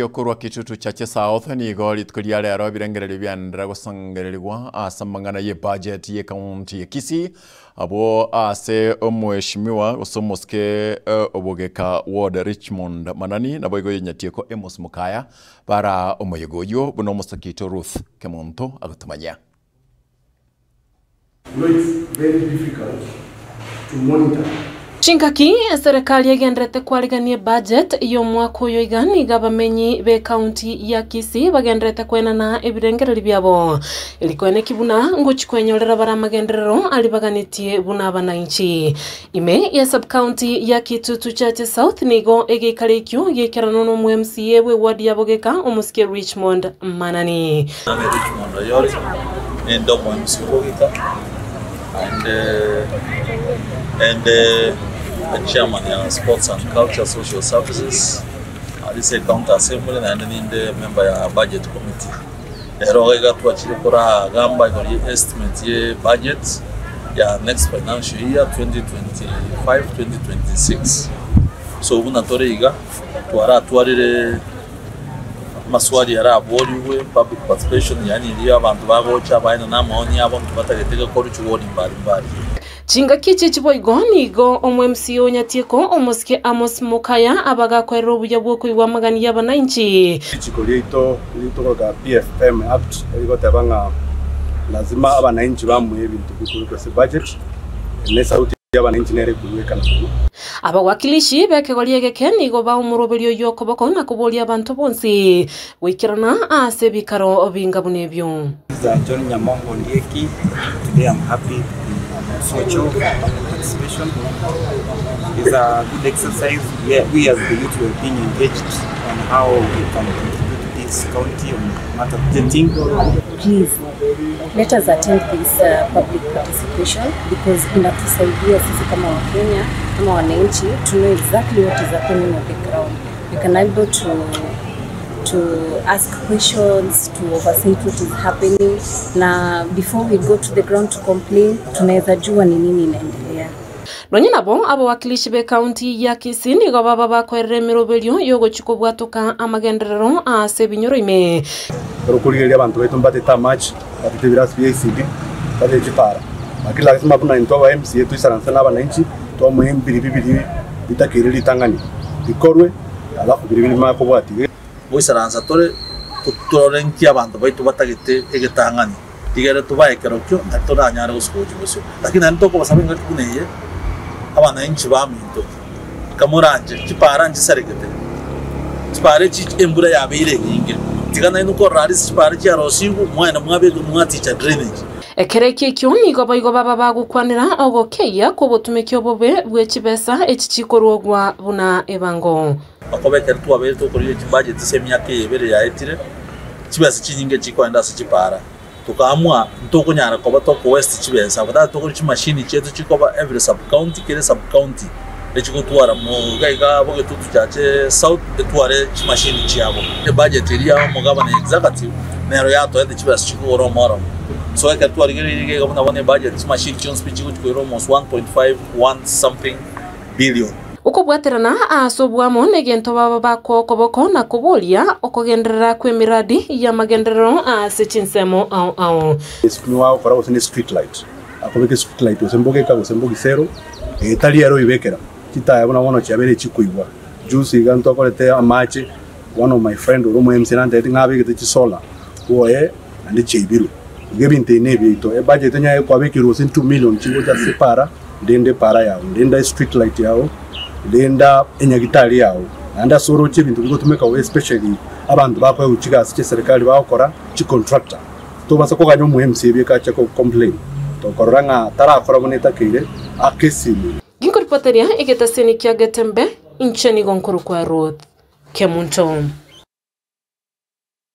Okorwa Kitutu Chache South nigo rituko ria rero ebirengererio biaenderera gosangererigwa ase amang'ana y'ebudget y'ecounty ya Kisii abwo ase omweshimiwa gose omosike obogeka Ward Richmond Manani naboigo Nyatieko Amos Mokaya bara omoyega oyio buna omosake oito Ruth Kemunto agotomanyia. You know it's very difficult to monitor. Chingaki eserekari egenderete kwarigania ebudget y'omwaka oyo iga nigo abamenyi b'ecounty ya Kisii bagenderete koenana ebirengererio biabo eri koeneki buna ngochi kwenyorera bare amagenderero aria baganetie buna abanainchi. Ime ya subcounty ya Kitutu Chache South nigo egeikaro ekio giaikeranwa na omo MCA bw'eward ya Bogeka omosike Richmond Manani. Nane Richmond Oyori, ninde omo MC Bogeka, naende ninde chairman ya Sports and Culture Social Services aria ase ecounty assembly naende ninde member ya budget committee. Rero iga iga twachire koragamba igoro ye estimate ye budget ya next financial year 2025-2026. So buna tore iga twaratwarire amaswali araborigwe public participation yaani eria abanto bagocha baena na amaoni abo nki batagete gekorwe chiwodi mbari mbari. Chingaki echi chiboigo nigo omo MCA o Nyatieko omosike Amos Mokaya abagakoerera obuya bw'okoigwa amagani y'abanainchi. Richiko riaito ritokoroka PFM Act rigoteba ng'a lazima abanainchi bamoe ebinto bikorokwa ase budget, na esauti y'abanainchi nere ekoigwekana mono. Abawakilishi b'ekegori egeke nigo baomoroberia oyio okoboko na koboria abanto bonsi goikerana ase ebikaro binga buna ebio. This is John Nyamongo Ondieki. Today I'm happy to be in Socho for public participation. It's a good exercise. We, we as the youth we are being engaged on how we can contribute to this county on matter of budgeting. Please let us attend this public participation because inatusaidia sisi kama Wakenya kama wananchi to know exactly what is happening on the ground. We can able to ask questions, to oversight what is happening, na before we go to the ground to complain, tunaweza jua ni nini inaendelea. Nonye nabo abawakilishi be county ya Kisii nigo baba bakoerera emeroberio yogochi kobwatoka amagenderero ase ebinyoro ime. Toro korigereria abanto baito mbatete amache, batete ebirasi bia ECD, batete chipara. Lakini lazima buna intwe aba MCA toisaranse na abananchi, twamoe embiri bibiri bitakeire ritang'ani bikorwe, alafu biri bimanye kobwatia. Goisaransa tore torore nki abanto baito batagete egetang'ani tigere tubae kerokio na toranyare gosuka gochi bosio, lakini naende tokobasaba engaki buna eye abananchi baminto kamoranje chipara nchisaregete chipara echi embura yabeire enyinge tiga naende korora aria chipara chiarosiwu mwaenda mwabeka mwaticha drainage. Ekero eki ekio nigo boigo baba bagokwanera ogokeia kw'obotumeki obobe bwe chibesa echi chikorwogwa buna ebango. Bakobekera twabeire tokorire chibudget ase emiaka eyebere yaetire chibesa chinyinge chikoenda ase chipara tukaamua ntokonyara koba toko waste chibesa afadhali tokore chimashini chetu chikoba every sub county kere sub county echigotwara mugaiga Bogetutu Chache South etware chimashini chiabo ebudget eria omogabana executive nero yatoete chibesa chikogora omoro so ekero twarigereire iga buna bono ebudget chimashini chionsi pi chigochikoira almost 1.51 something billion. Okobwaterana ase obwamo negento baba bakokoboko na koboria okogenderera kw'emiradi y'amagenderero ase chinsemo ao ao. Niwa gokora gose ne street light akobeka street light gose mbogeka gose mbogisero etari ero ibekera chitaya buna bono chiabere chikoigwa juice iga ntwakorete amache. One of my friend ori omo MC nantebete ng'a abegete chisolar bwoye naende chiaibirwe. Iga ebinto ebi na ebiaito ebudget onye kwabekirwe gose 2 million chigocha ase para rende para yago renda street light yago renda enyagitari yago naende ase oroche ebinto bigotumeka bo especially abanto bakoegwa chigasi chia serikali bagokora chicontractor tobasa koganya omo MC ebiekacha ko complain tokorora ng'a tarakora buna etakeire akesimi. Ginkoripoteria egetaseni kia Getembe inche nigo nkorokwa Ruth Kemunto.